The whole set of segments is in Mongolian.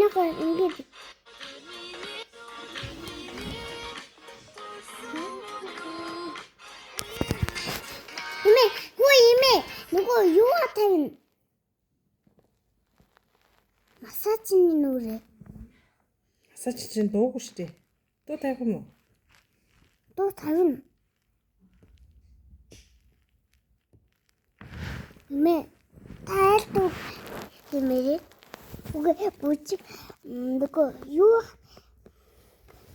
Миний гоо ингэж. Имэ, хүү имэ. Нөгөө юу тавина? Массажны нүрээ. Массаж чинь дуугүй шүү дээ. Дуу тавих юм уу? Дуу тавина. Имэ, та аль дуу хэмээрээ? Үгүй бүжиг нөгөө юу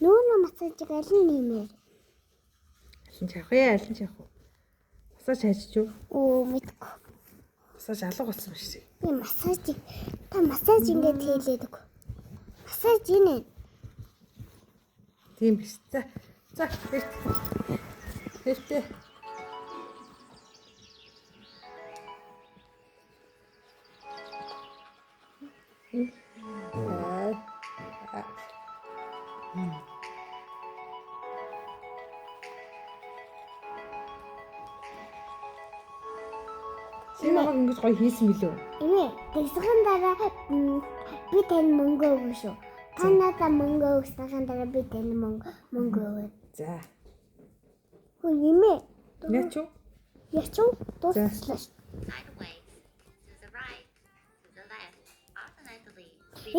нүүрэн массажийг аль нь нэмээр? Аль нь чавах вэ? Аль нь чавах вэ? Массаж хайж юу? Оо мэдгүй. Массаж алга болсон ба шүү дээ. Би массаж та массаж ингээд хийлээд өг. Массаж инэ. Тийм биш. За. За, хэрт. Хэртээ. Чи намайг ингэж гоё хийсэн мөлөө? Имэ тэгсгэн дараа би тань мөнгө өгнө шүү. Та надад мөнгө өгснөхийн дараа би тань мөнгө өгнө. За. Хөө имэ. Яач юу? Яач юу? Дуусчлаа шүү. Sideways, to the right, to the left, alternately.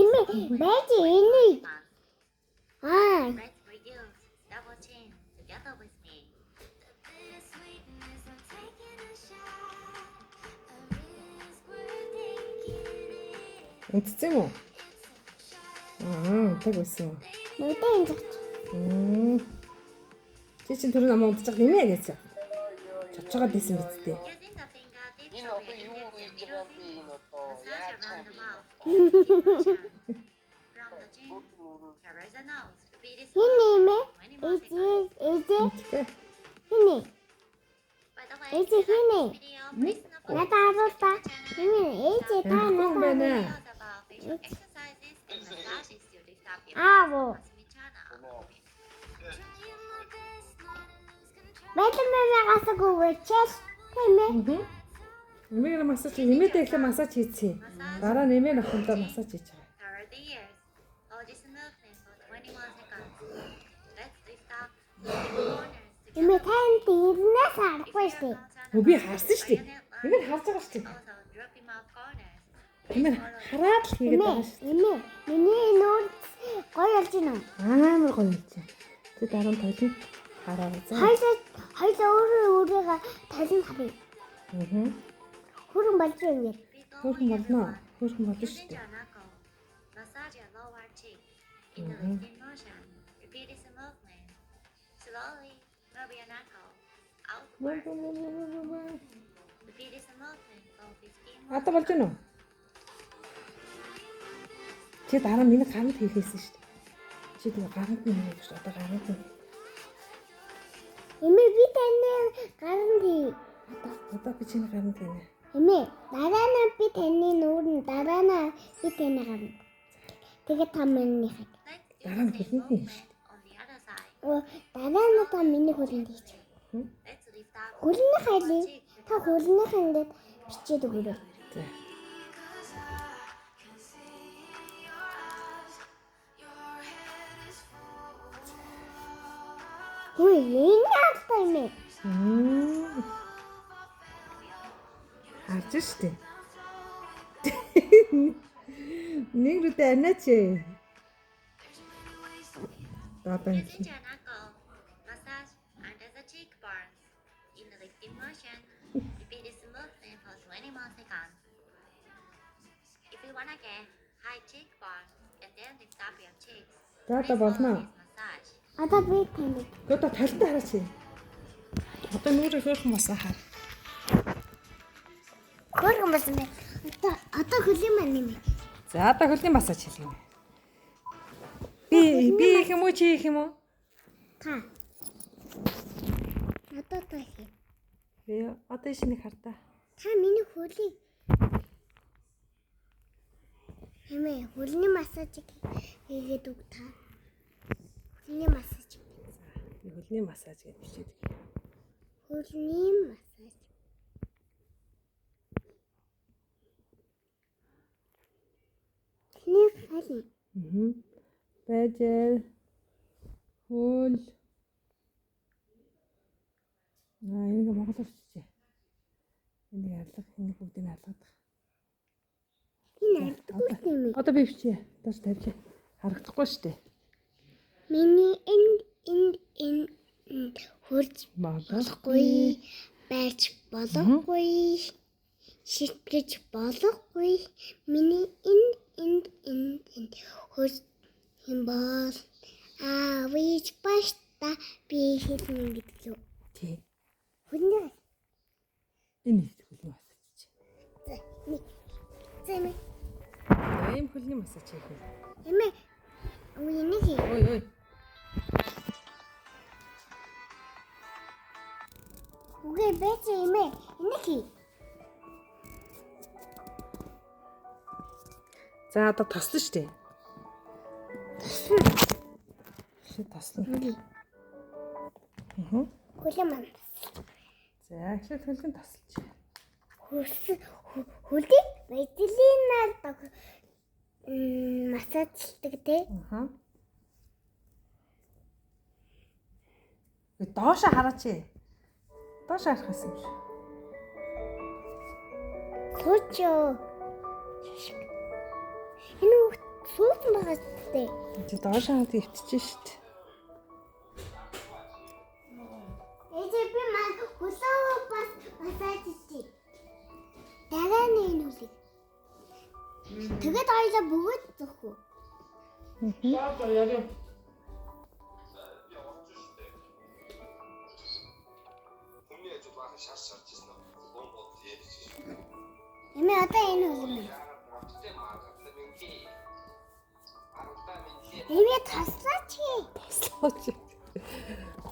Имэ байж энийг. Аа, Let's reduce double chin together with me. Унтсан юм уу? Аа, унтаг байсан. нүдэ энэ зогч. Чи чинь түрүү намайг унтчих нэмээ гэсэн. Чочоод исэн биз дээ. Using the fingertips Энэ of одоо your юу index and хийж middle байгаа юм бэ finger, энэ одоо massage яаж around чам the бэ? mouth. From the chin, cover the nose. Repeat this Хин нэмэ? 20 more Ээж seconds. ээж Үнэтэй. хин нэ? By the way, Ээж if you хин like нэ? this video, please don't forget Надад харуул та. Имэ ээж та Таньхгүй юм надад. байна. videos about facial exercises and massages to lift up your Аав. Masumi channel. Байлан мэмэгаас гүгэчэл тийм ээ. Нэмээр массаж нэмээдээ эхлээ массаж хийцээ. Дараа нэмээ нөхөндөө массаж хийж байгаа. Cover the ears. Hold this movement for 20 more seconds. Let's lift up the corners Эмээ together. танд ирнээс харахгүй If шүү you дээ. are concerned Өө би about харсан шүү дээ. bayonet Нэмээр lines, харж байгаа шүү дээ. also droopy mouth corners. Нэмээр хараад л хийгээд Эмээ байгаа шүү дээ. эмээ миний нүүр гоё болж байна уу? Амар гоё юм чи. Чи дараа нь толинд хараарай за. Хоёлаа өөрөө өөрийгөө толинд харъя. Аа. Хүрэн болж байна ингээд. Repeat all Хөөрхөн болно. everyone. Хөөрхөн болно шүү Using дээ. your knuckle, massage your lower cheek in a lifting motion. Repeat this movement. Slowly move your knuckle outward. Repeat this movement for 15 more Одоо болж байна уу? Чи дараа нь миний гаранд хийхээсэн шүү дээ. Чи тэгээ гаранд нь хийх шүү. Одоо гаранд нь. Эмээ би таны гаранд хий. Одоо Одоо би чиний гаранд хийнэ. эмээ дараа нь би таны нүүрэн дараа нь би таны гарна. Тэгээд та минийхийг. Let's do Дараа нь the same хөлөнд нь movement шүү дээ. on the other side. Оо дараа нь та миний хөлөнд хийч. Let's lift up Хөлнийх хайлыг cheek та хөлнийх ингээд бичээд өгөөрэй. За. Хүй энэ алтай юм ээ. Мм. Харж штэ. Нэг рүү анаач. Одоо Using ингэ. your knuckle, massage under the cheekbones in a lifting motion. Repeat this movement for 20 more seconds. If you wanna get high cheekbones and then lift up your cheeks, За please одоо follow болно. this massage. Одоо би танд Одоо талд хараач. Одоо нүрээ хөөрхөн болсон хар. хөөргөн болсон байна. Одоо хөлийн маань юм. За одоо хөлний массаж хийх юм. Би би хийх юм уу чи хийх юм уу? Та. Одоо та хий. Би одоо шинийг хар та. Та миний хөлийг Эмээ хөлний массажийг хийгээд өг та. Хөлний массаж. Би хөлний массаж гэж бичээд. Хөлний массаж. Хөлний хали. Бэжэр. Хөл. Аа, энийг монголоор биччихье. Энийг алга, энийг бүгдийг нь алгадаг. Энэ ардгүй юм. Одоо би бичье. Доош тавьчих. Харагдахгүй шүү дээ. Миний энд энд энд хурж болохгүй, байж болохгүй, шитгэж болохгүй. Миний энд энд энд энд хурж юм бол аавч башта би хэлнэ гэдэг юу? Тий. Хүнээ. Энэ хөлний массаж. За, за эмээ. Ийм хөлний массаж хийх юм. Эмээ. Үгүй энийг хий. Ой ой. Үгүй байж эмээ. Энийг хий. За одоо тослоо шүү дээ. Тослоо. Ши тослоо. Аа. Хөлөө маань. За эхлээд хөлгөн тосолж. Хөлийг вазелинаар массажлдаг тий. Аа. Доошо хараач. Доошо харах гэсэн юм шиг. Хөөчөө. Энэ хүүхд суусан байгаа зү. Чи доошо хараад ивтчихэж шít. Ээжээ би маань хөлөө бас массаж хийчих. Дараа нь энэ хөлийг. Тэгээд хоёлаа бөгөөд зөх үү. Эмээ одоо энэ хөл юм. Эмээ таслаач. Таслаач.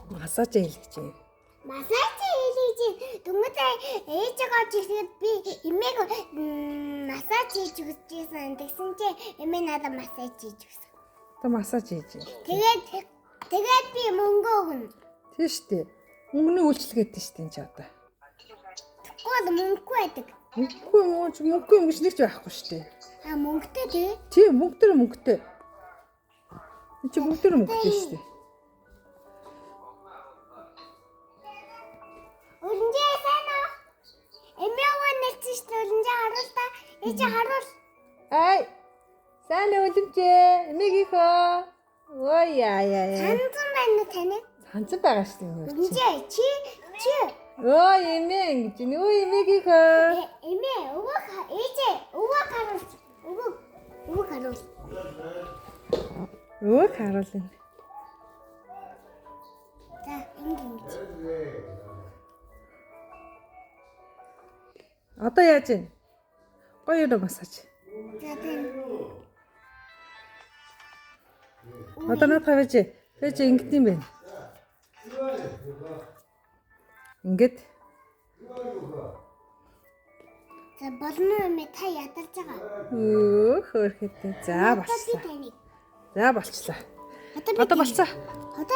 Массаж хийлгэж байна. Массаж хийлгэж. Дөнгөж ээжээ орж ирэхэд би эмээг массаж хийж өгчээсэн. Тэгсэн чинь эмээ надад массаж хийж өгсөн. Одоо массаж хийж байна. Тэгээд би мөнгө өгнө. Тийм шүү дээ. Мөнгөний үйлчлэгээтэй шүү дээ энэ ч одоо. Тэгвэл бол мөнгөгүй байдаг. Мөнгөгүй юм чи мөнгөгүй юм гэж нэг ч байхгүй шүү дээ. А мөнгөтэй тий. Тийм мөнгө дээр мөнгөтэй. Энд чи бүгд дээр мөнгөтэй шүү дээ. Үлэнжээ сайн уу? Эмээ өвөө нэлсэн шүү дээ. Үлэнжээ харуул та. Ээжээ харуул. Ай. Сайн үлэмжээ. Эмээгийнхөө. Ой яа яа яа. Сансан байна уу таны? Сансан байгаа шүү дээ. Үлэнжээ чи чи Ой эмээ ингэж нөө эмээгийнхөө. Эмээ өвөө ээжээ өвөө харуул. Өвөө өвөө харуул. Өвөө харуул. За ингэ ингэж. Одоо яаж вэ? Гоё юм массаж. За тийм. Одоо наадах байж. Байж ингэт юм байна. Ингээд. За болно юм та ядарч байгаа. Өө хөөрхөтэй. За болчлаа. За болчлаа. Одоо болцоо. Одоо